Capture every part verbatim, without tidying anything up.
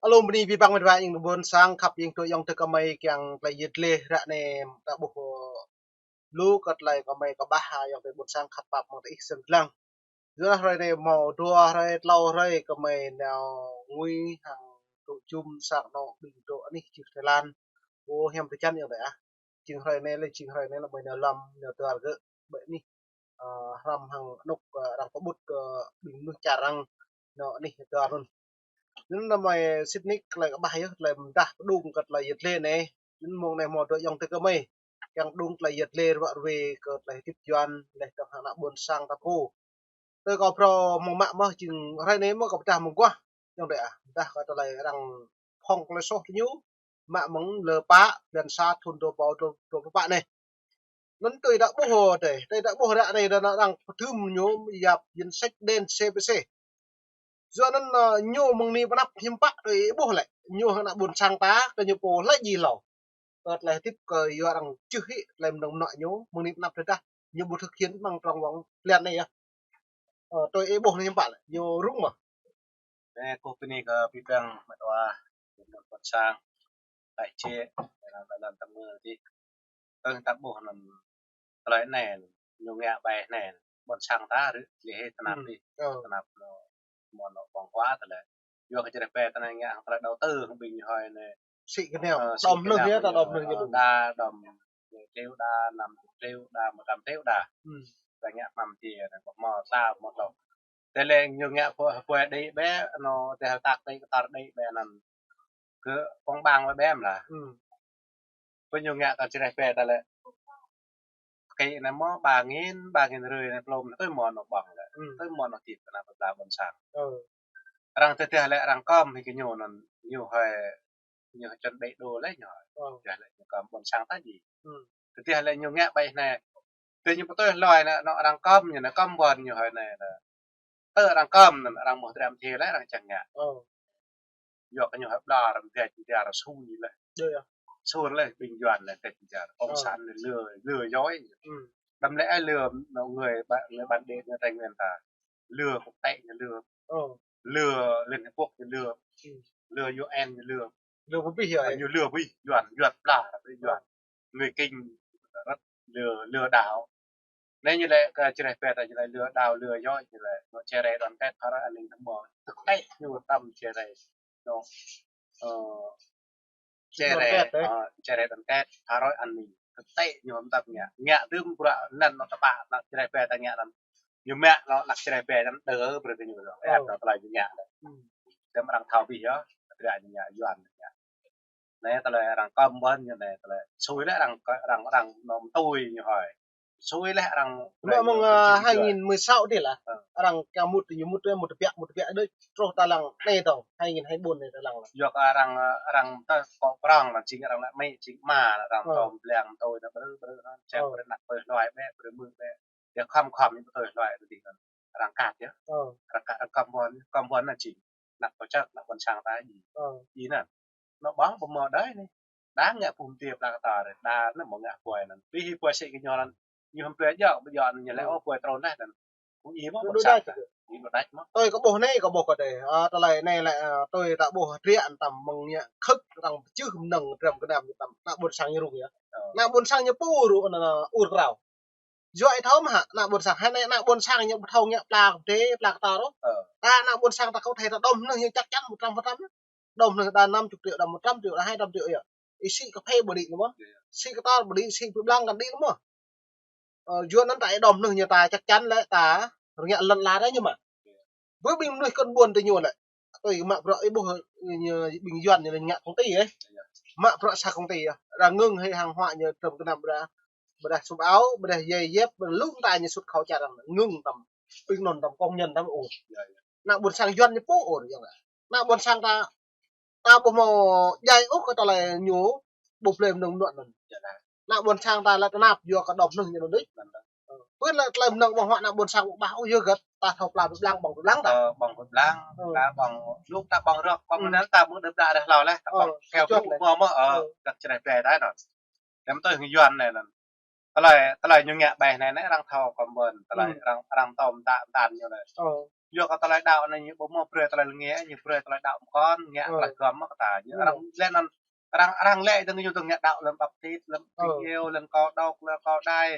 Alo, bơni abih bang met wa ing ƀôn sang khăp ing tơ ayŏng adơi gơmơi kiăng tơlơi yet lĕ ră anai ta ƀuh lu kơ tơlơi gơmơi kơƀah ayŏng adơi ƀôn sang khăp pap mơ̆ng tơ ih sĭt lăng. Yua hrơi anai hmâo dua hrơi, klâo hrơi gơmơi nao ngui hăng tŭ jum sang anŏ ƀing tơ anih čih Thái Lan. Ơ, hiam tơčan ayŏng adơi ah. Jing hrơi anai lĕ, jing hrơi anai lĕ gơmơi nao lăm, nao dua rơgơi ƀơi anih, ơ, hrăm hăng anŏ, ơ, arăng pơƀut kơ ƀing mơnuih čar arăng nao anih dua anŭn. Anŭn gơmơi sĭt nik tơlơi kơƀah yơh, tơlơi mơdah pơdŏng kơ tơlơi yet lĕ anai. Anŭn mơ̆ng anai hmâo dua ayŏng adơi gơmơi kiăng pơdŏng tơlơi yet lĕ ruă ruê kơ tơlơi hơdip Yuan, lĕ tơ̆ng hăng ană ƀôn sang ta pô. Tơ kâo phrâo mơ̆ng mă mơ̆ jing hrơi anai mơ̆ kâo pơdah mơguah. Ayŏng adơi ah, pơdah kơ tơlơi arăng phŏng tơlơi soh tơ ñu. Mă mơ̆ng lơ pă, blan sa thun dua rơbâo dua, dua pluh pă anai. Anŭn tui ta ƀuh ôh adơi, tui ta ƀuh ră anai arăng pơthum ñu yap danh sách đen C P C. Yua anŭn, ơ, ñu mơ̆ng anai pơ anăp hiư̆m pă tui ih ƀuh lĕ. Ñu hăng ană ƀôn sang ta, kơ ñu pô hlơi djai hlâo. Kơ tơlơi hơdip kơ yua arăng čih hĭ tơlơi mơnơ̆ng mơnuă ñu, mơ̆ng anai pơ anăp tơdah ñu ƀu thực hiện mơ̆ng trong wŏng blan anai yơh. Ơ, tui ih ƀuh anai hiư̆m pă lĕ, ñu rŭng mơ̆. Ơ, kâo bơni kơ abih bang met wa, ƀôn sang, tơlơi čih, lăn, lăn tơmơ dih. Tơ̆ng ta ƀuh anŭn tơlơi anai, ñu ngă ƀai anai, ƀôn sang ta rơ̆, lĕ hĭ tơnap dih, tơnap anŏ, mơ̆n anŏ ƀơ̆ng huă tơlơi. Yua kơ čih rai ƀai tơlơi ngă hăng tơlơi đầu tư hăng ƀing ñu hơi anai. Sĭ kơneo, ơ, sĭ đom kơneo, hnơ̆ng yơh, ta đom hnơ̆ng yơh, đa đom triệu đa, năm triệu đa, một trăm triệu đa. Tơlơi ngă mơ̆ng dih anai, ƀu hmâo tla, ƀu hmâo tlâo. Tơlơi ñu ngă pơ, pơ đĭ ƀĕ, anŏ, tơlơi hơtak đĭ, kơtar đĭ ƀĕ anŭn. Kơ pơ̆ng ƀang ƀĕ ƀĕ mơ̆n lah. Pơ ñu ngă kơ čih rai ƀai ta lĕ. Kơ anai mơ̆ ba nghìn, ba nghìn rưỡi anai plŏm, tui mơ̆n anŏ ƀơ̆ng lĕ. Tui mơ̆n anŏ tip kơ ană plơi pla ƀôn sang. Arăng tơdah lĕ arăng kơm hĭ kơ ñu anŭn, ñu hơi, ñu hơi chuẩn bị đủ lĕ ñu hơi. Tơdah lĕ ñu kơm ƀôn sang ta djai. Tơdah lĕ ñu ngă ƀai anai. Tơdah ñu pơtui hloi anai, anŏ arăng kơm ñu anai, kơm ƀôn ñu hơi anai. Tơ arăng kơm anŭn, arăng mơ̆ tơdăm thê lĕ arăng čang ngă. Yua kơ ñu hơi ƀlŏr, arăng dĕ čang dĕ arăng sui lĕ. Sui lĕ, ƀing Yuan lĕ dĕ čang dĕ. Cộng sản lĕ lừa, lừa dối. Đăm lĕ ai lừa, nó người bạn, người bản địa, người Tây Nguyên ta. Lừa quốc tế ñu lừa. Lừa Liên Hợp Quốc ñu lừa. Lừa U N ñu lừa. Lừa ƀu ƀĭ hă? Ñu lừa ƀĭ, Yuan, Yuan ƀlŏr, Yuan. Người Kinh rất lừa, lừa đảo. Anai ñu lĕ kơ čih rai ƀai ta ñu lĕ lừa đảo, lừa dối, ñu lĕ anŏ chia rẽ đoàn kết, phá rối an ninh tơmơ. Thực tế ñu tăm chia rẽ. Anŏ, ơ, chia rẽ, ơ, chia rẽ đoàn kết, phá rối an ninh. Thực tế ñu hăm tăm ngă. Ngă tơm bruă anŭn anŏ tơpă, anŏ čih rai ƀai ta ngă anŭn. Ñu mă anŏ anŏ čih rai ƀai anŭn đơ brơi kơ ñu anŏ. Ĕp anŏ tơlơi ñu ngă anŭn. Tơm arăng thâo ƀĭ yơh, tơdră ñu ngă, Yuan ñu ngă. Anai tơlơi arăng kơm ƀôn ñu anai tơlơi. Sui lĕ arăng, arăng, arăng anŏ tui ñu hơi. Sui lĕ arăng. Mơ̆ng, mơ̆ng, ơ, hai nghìn mười sáu dih lah. Arăng kiăng mŭt, ñu mŭt, mŭt tơbiă, mŭt tơbiă đôč. Truh ta lăng anai tŏng, hai nghìn hai mươi bốn anai ta lăng lah. Yua kơ arăng, ơ, arăng ta kơ prong lah, jing arăng lĕ mĕ, jing ama lah, arăng tŏm blang tui anai brơi, brơi anŭn. Čang brơi anăp brơi hloi ƀĕ, brơi mư̆ ƀĕ. Yua khŏm khŏm ñu pơtui hloi tơ dih anŭn. Arăng kat yơh. Arăng kat, arăng kơm ƀôn, kơm ƀôn anŭn jing. Anăp pơčăk, anăp ƀôn sang ta jing. Jing anŭn. Anŏ ƀơ̆ng ƀu hmâo đơi anai. Đa ngă pum tiê pla kơtar, đa anŭn mơ̆ ngă puai anŭn. Ƀĭ hĭ puai sĭ kơ ñu anŭn. Ñu hăm puai jŏk, ƀu jŏk anŭn ñu lĕ, ơ, puai trŭn laih anŭn. Kơ ih mơ̆ ƀôn sang ta. Ih ƀu đač mơ̆. Tui kơ ƀuh anai, kơ ƀuh kơ adơi. Ơ, tơlơi anai lĕ, ơ, tui ta ƀuh hơdră anŭn tăm mơ̆ng ñu khơ̆k arăng pơčưh mơnơ̆ng dram gơnam ñu tăm. Ană ƀôn sang ñu rŭng yơh. Ană ƀôn sang ñu pô rŭng anŭn, ơ, ur krao. Yua ih thâo mơ̆ hă, ană ƀôn sang, hai anai ană ƀôn sang ñu ƀu thâo ngă pla kơdê, pla kơtar ôh. Ta ană ƀôn sang ta kâo thâo ta đom hnơ̆ng ñu chắc chắn một trăm phần trăm. Đom hnơ̆ng đa năm chục triệu, đa một trăm triệu, đa hai trăm triệu yơh. Ih sĭ kơphê ƀu đĭ lĕ mơ̆. Sĭ kơtar ƀu đĭ, sĭ pơblang kăn đĭ lĕ mơ̆. Ơ, yua anŭn ta ih đom hnơ̆ng ñu ta chắc chắn lĕ ta rơngiă lăn la rai ñu mă. Ƀơi ƀing mơnuih kơn ƀôn tơ ñu lĕ. Tui mă bruă ih ƀuh, ơ, ñu ƀing Yuan ñu lĕ ngă công ty ĕ. Mă bruă sa công ty ĕ. Arăng ngưng hĭ hàng hóa ñu dram gơnam ƀrah. Ƀrah sum ao, ƀrah giày dép, ƀrah lu mơta ñu xuất khẩu čar arăng ngưng tăm. Ƀing anŭn tăm công nhân tăm ur. Ană ƀôn sang Yuan ñu pô ur yơh. Ană ƀôn sang ta, ta ƀu hmâo djai ôh kơ tơlơi ñu ƀu plơi mơnơ̆ng mơnuă anŭn. Ană ƀôn sang ta lĕ tơnap yua kơ đom hnơ̆ng ñu anŭn đôč. Ơ, pơ lĕ tơlơi mơnơ̆ng ƀơ̆ng huă ană ƀôn sang ƀu ƀah ôh yơh gơ̆t, ta thâo pla pơblang ƀơ̆ng pơblang ta. Ơ, ƀơ̆ng pơblang, ta ƀơ̆ng, lu ta ƀơ̆ng rơ̆k, ƀơ̆ng anŭn ta ƀu đơ̆p đă đah hlâo laih, ta ƀơ̆ng keo kơ ƀu hmâo mơ̆, ơ, gơ̆t čih rai ƀai ta anŭn. Tơm tui hăng Yuan anai anŭn. Tơlơi, tơlơi ñu ngă ƀai anai, anai arăng thâo kơ ƀôn, tơlơi arăng, arăng tŏm ta, ta ñu anai. Yua kơ tơlơi đaŏ anai ñu ƀu hmâo brơi tơlơi lĕ ngă, ñu brơi tơlơi đaŏ mơkŏn, ngă tơlơi gơ̆m mơ̆ kơ ta. Ñu arăng lĕ anŭn, arăng, arăng lĕ dơ̆ng ñu tơ̆ng ngă đaŏ lăm baptis, lăm ƀing iâu, lăm kâo đŏk, lăm kâo đai.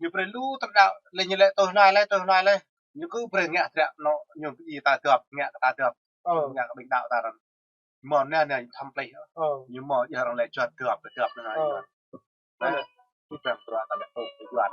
Ñu brơi lu tơlơi đaŏ, lĕ ñu lĕ tui hloi lĕ, tui hloi lĕ. Ñu kơ brơi ngă hơdră anŏ, ñu ƀu djơ̆ ta dŏp, ngă kơ ta dŏp. Ngă kơ ƀing đaŏ ta arăng. Mơ̆n anai anai thăm plih. Ñu mơ̆ yơh arăng lĕ juăt dŏp, dŏp anai. Anai, ƀing bruă ta lĕ ôh, Yuan.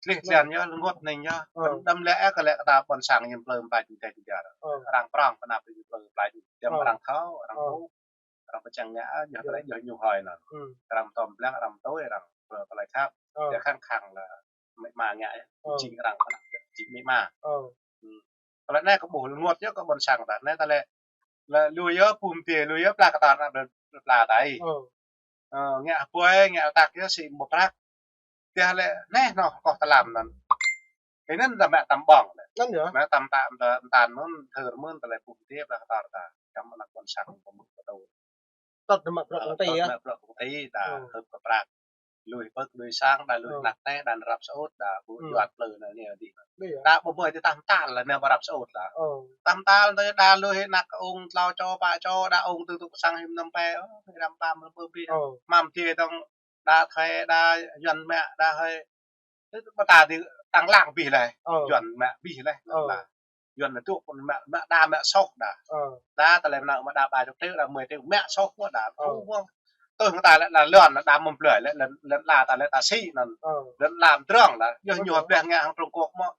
Tlih tlan yơh, lơngot ning yơh. Đăm lĕ kơ lĕ kơ ta ƀôn sang ñu plư mơplai tơdơi tơdơi. Arăng prong pơnăp ñu plư mơplai tơdơi. Arăng thâo, arăng ƀuh. Arăng pơčăng ngă, yơh tơlơi yơh ñu hơi anŭn. Arăng tơm blang, arăng tui, arăng plư tơlơi khăp. Yơh khăng khăng lĕ mĕ ma ngă yơh. Jing arăng pơnăp, jing mĕ ma. Tơlơi anai kơ ƀuh lơngot yơh kơ ƀôn sang ta. Anai ta lĕ, lĕ lui yơh pum tê, lui yơh pla kơtang ană plư, plư pla tai. Ơ, ngă hơpơi, ngă tăk yơh sĭ ƀu prăk. Tơdah lĕ, neh, noh, kơ tơlam anŭn. Kơ anŭn ta mă tăm ƀơ̆ng lĕ. Anŭn yơh. Mă tăm ta, ta, ta mơ̆n, thơr mơ̆n, ta lĕ pum tê, pla kơtang ta. Čăm ană ƀôn sang, pơmŭt pơtô. Tơt mă bruă kông ti yơh. Mă bruă kông ti ta, hơp kơ prăk. Lui pơk, lui sang, đa lui năk neh, đa răp sơut, đa ƀu juăt plư anai anai dih. Đa ƀu ƀơi tơtăm tal lĕ, anai ƀu răp sơut lĕ. Tăm tal tơ đa lui năk ung tlâo čô, pă čô, đa ung tơtŭk sang him năm pe, ơ, răm pam răm pơ bih. Măm tê tong đa thai, đa Yuan mă, đa hơi. Tơ ƀu ta dih tăng lang bih lĕ. Yuan mă bih lĕ. Yuan anŭn tŭ pun mă, mă đa mă soh đa. Đa ta lĕ mơnă mă đa ba chục triệu, đa mười triệu mă soh mơ̆ đa. Ơ. Tui mơta lĕ, lĕ lŏn đa mơ̆n blơi lĕ, lŏn, lŏn la ta lĕ ta sĭ anŭn. Lŏn la mơdrŏng đa. Yơh ñu bleh ngă hăng Trung Quốc mơ̆.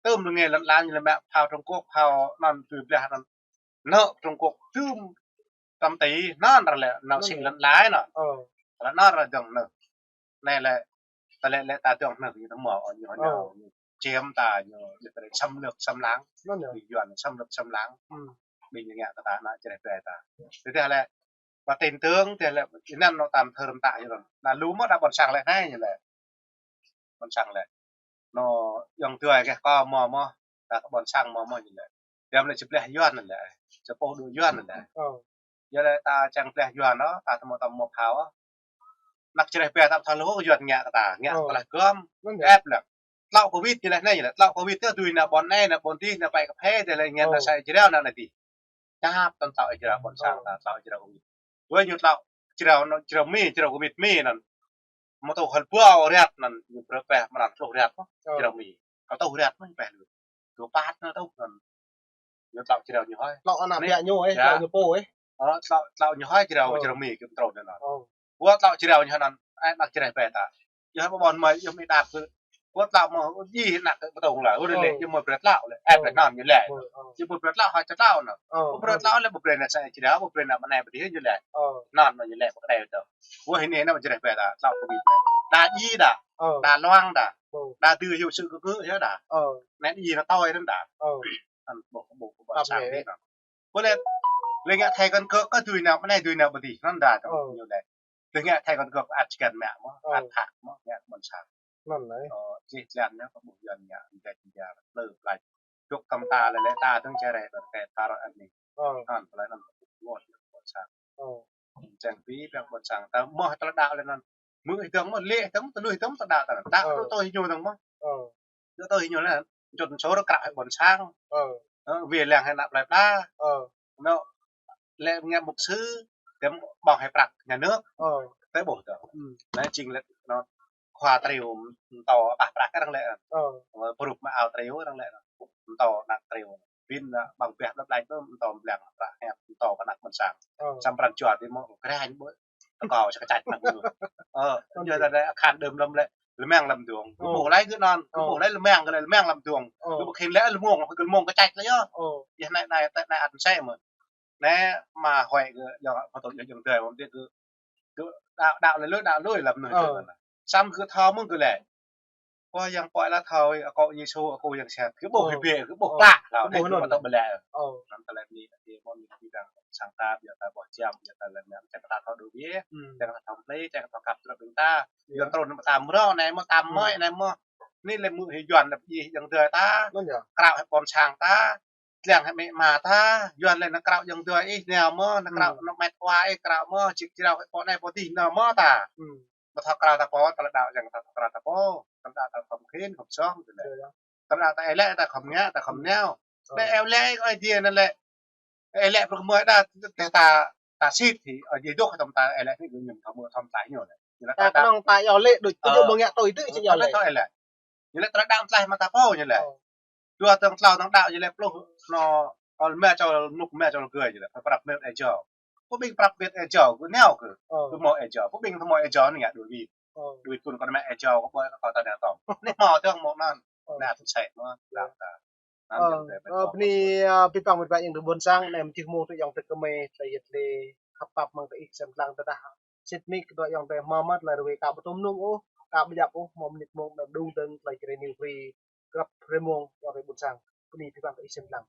Tơm lĕ ngă lŏn la ñu lĕ mă phao Trung Quốc, phao anŭn tui bleh anŭn. Nŏ Trung Quốc tơm trăm tỷ anŭn ră lĕ nŏ sĭ lŏn la anŭn. Ră anŭn ră dơ̆ng anŭn. Anai lĕ, ta lĕ, lĕ ta dŏng anŭn, ñu tơmâo, ñu, ñu, ñu chiếm ta, ñu, ñu ta lĕ xâm lược, xâm lăng. Ƀing Yuan xâm lược, xâm lăng. Ƀing ñu ngă kơ ta, ană Jrai ƀe ta. Tơdah lĕ, ƀă tin tưởng, tơdah lĕ, anŭn nŏ tam thơr ta, ñu lŏn. Anŭn lu mơ̆ đa ƀôn sang lĕ anai, ñu lĕ. Ƀôn sang lĕ. Nŏ, yŏng tui gah kơ mơ̆ mơ̆, đa kơ ƀôn sang mơ̆ mơ̆, ñu lĕ. Yua lĕ či bleh Yuan lĕ, či pô đu Yuan lĕ. Yua lĕ ta čang bleh Yuan ôh, ta tơmâo tơmâo phao ôh. Ană Jrai ƀe ta thâo lu Yuan ngă kơ ta, ngă kơ tơlơi gơ̆m, ĕp lĕ. Tlŏ Covid ñu lĕ anai lĕ, tlŏ Covid tơ tui ană ƀôn anai, ană ƀôn dih, ană pai kơphê, tơ lĕ ngă ană sa Jrai ană anai dih. Čap tơm tlŏ Jrai ƀôn sang ta, tlŏ Jrai Covid. Wơ̆ ñu tlŏ Jrai anŭn, Jrai Mi, Jrai Covid Mi anŭn. Mơ̆ tơ hơl ƀuh riat anŭn, ñu brơi peh mơran pluh riat mơ̆, Jrai Mi. Kơ tơ riat mơ̆ peh lu. Dua păt anŭn tơ anŭn. Ñu tlŏ Jrai ñu hơi. Tlŏ ană biă ñu, ơ, tlŏ ñu pô, ơ. Ơ, tlŏ, tlŏ ñu hơi Jrai, Jrai Mi kơ trôn anŭn. Wơ̆ tlŏ Jrai ñu anŭn, ơ, ană Jrai ƀe ta. Yơh ƀôn mơi, yơh mi đap kơ. Wơ̆ tlŏ mơ̆, yơh ană kơ ƀu tông lĕ. Wơ̆ lĕ, yơh mơi brơi tlŏ lĕ, ĕp lĕ anŭn ñu lĕ. Yơh mơi brơi tlŏ hơi čơtlŏ anŭn. Ƀu brơi tlŏ lĕ, ƀu brơi ană sa Jrai, ƀu brơi ană ƀôn anai ƀôn dih ñu lĕ. Anŭn ñu lĕ ƀu kơ đei tơ. Wơ̆ hĭ anai ană Jrai ƀe ta, tlŏ Covid lĕ. Đa djai đa. Đa luang đa. Đa dư hyu sư kơ kơ yơh đa. Anai djai anŭn tui anŭn đa. Anŭn ƀuh, ƀuh, ƀuh, ƀuh, sang anai. Ƀu lĕ, lĕ ngă thai kăn kơ kơ tui ană, anai tui ană ƀu dih, anŭn đa tơ ñu lĕ. Lĕ ngă thai kăn kơ ăt čơkăn mă mơ̆, ăt phak mơ̆, ngă ƀôn sang. Anŭn lĕ. Ơ, jih jlan ñu kơ ƀuh Yuan ngă, ngă, ngă, plư, plai. Dŏ tơm ta lĕ, lĕ ta dơ̆ng Jrai ƀe ta ră anai. Anŭn, plư anŭn, ngă ƀôn sang. Čang ƀi, ƀing ƀôn sang. Ta mơ̆ tơlơi đaŏ lĕ anŭn. Mơ̆ hơdơ̆ng mơ̆, lĕ hơdơ̆ng, tơlơi hơdơ̆ng ta đaŏ ta anŭn. Ta dŏ tui ñu dơ̆ng mơ̆. Dŏ tui ñu lĕ, čun sôr kră hơi ƀôn sang. Ơ, wai lăng hơi ană plơi pla. Nŏ, lĕ ngă mục sư, tơm ƀơ̆ng hơi prăk nhà nước. Tơ ƀuh tơ. Anai jing lĕ, nŏ, khua triu, mtô, pah prăk arăng lĕ. Ơ, pơrup mă ao triu arăng lĕ. Mtô ană triu. Bin, ơ, ƀơ̆ng biă lăp lač tơ, mtô blang, prăk hĕp, mtô pơ ană ƀôn sang. Samơ̆ pran jua tơ mơ̆, kreh ñu ƀu. Tơkâo sa kơčăč ană ñu. Ơ, yua ta lĕ akhan đưm lăm lĕ, lơmang lăm duông. Kơ ƀuh lĕ kơ anŭn, kơ ƀuh lĕ lơmang kơ lĕ lơmang lăm duông. Kơ ƀuh khĭn lĕ lơmang, kơ lơmang kơčăč lĕ yơh. Yơh anai, anai, anai, anai ăt mơsĕ mơ̆n. Anai mă hơi kơ, yua, mă tŭ yua jơ̆ng tơi, mơ̆ tơ kơ, kơ đaŏ, đaŏ lĕ lui, đaŏ lui lăm anŭn tơ anŭn. Samơ̆ kơ thâo mơ̆n kơ lĕ. Ơ, yang pơhiăp laĭ thâo, akŏ Yêsu, akŏ yang sat. Kơ ƀuh hĭ, kơ ƀuh klă, laih, kơ ƀuh anŭn. Anŭn ta lĕ ni, ta mơ̆n ni, ta ƀuh sang ta, biă ta ƀuh jam, biă ta lĕ anŭn, čang ta thâo đuaĭ biă, čang ta thâo plih, čang ta thâo khăp tơlơi ƀing ta. Yuan trŭn mơ̆ ta mrô, anai mơ̆ ta mơi, anai mơ̆. Anai lĕ mơ̆ hĭ Yuan lĕ pơjing ayŏng adơi ta. Krao hĭ ƀôn sang ta. Lăng hĭ mĕ ma ta, Yuan lĕ nao krao ayŏng adơi ih nao mơ̆, nao krao nao met wa ih krao mơ̆, čik jrao hĭ pô anai pô adih nao mơ̆ ta. Ƀu thâo krao ta pô, tơlơi đaŏ yang ta thâo krao ta pô, tơlơi đaŏ ta khŏm khĭn, khŏm song, tơlơi. Tơdah ta ĕh lĕ, ta khŏm ngă, ta khŏm nao. Lĕ ĕh lĕ kơ Ơi Adai anŭn lĕ. Ĕh lĕ bruă mơ̆ đa, tơdah ta, ta sĭt hĭ, Ơi Adai dŏ kơ tơm ta ĕh lĕ hĭ, ñu thâo mơ̆ thâo mơ̆ tlaih ñu lĕ. Ñu lĕ ta, ta kơnơ̆ng ta yua lĕ, đôč, ơ, ƀu djơ̆ ƀu ngă tui tơ, ơ, či yua ta lĕ lĕ. Thâo ĕh lĕ. Ñu lĕ tơdah đaŏ tlaih mă ta pô ñu lĕ. Ơ. Dua tơ̆ng tlâo tơ̆ng đaŏ ñu lĕ pluh, ñu, ôl mă čô mơnŭk mă čô gơ̆ ñu lĕ. Pơprăp mĕt ĕh jâo. Pô ƀing prăp mĕt ĕh jâo, gơ̆ nao kơ. Ơ. Gơ̆ hmâo ĕh jâo. Pô ƀing hmâo ĕh jâo ñu ngă đuaĭ wĭt. Ơ. Đuaĭ kŭn kơ mă ĕh jâo, kơ ƀơi kơ kâo ta nao tŏng. Ñu hmâo tơ̆ng hmâo anŭn. Ơ. Nao tơ̆ng sĕt mơ̆, đaŏ ta. Ơ, ơ, bơni, ơ, abih bang mĕt wa ayŏng adơi ƀôn sang, anai mơ̆ tih mông tui ayŏng adơi kơmơi, tơlơi yet lĕ, khăp pap mơ̆ng tơ ih sem lăng tơdah. Sĭt nik tui ayŏng adơi hmâo mơ̆ tơlơi ruai ka ƀu tŭm nung ôh, ka ƀu djăp ôh, hmâo mơnit mông anai mơ̆ đung dơ̆ng tơlơi Jrai New Free, grăp hrơi mông ayŏng adơi ƀôn sang. Bơni abih bang tơ ih sem lăng.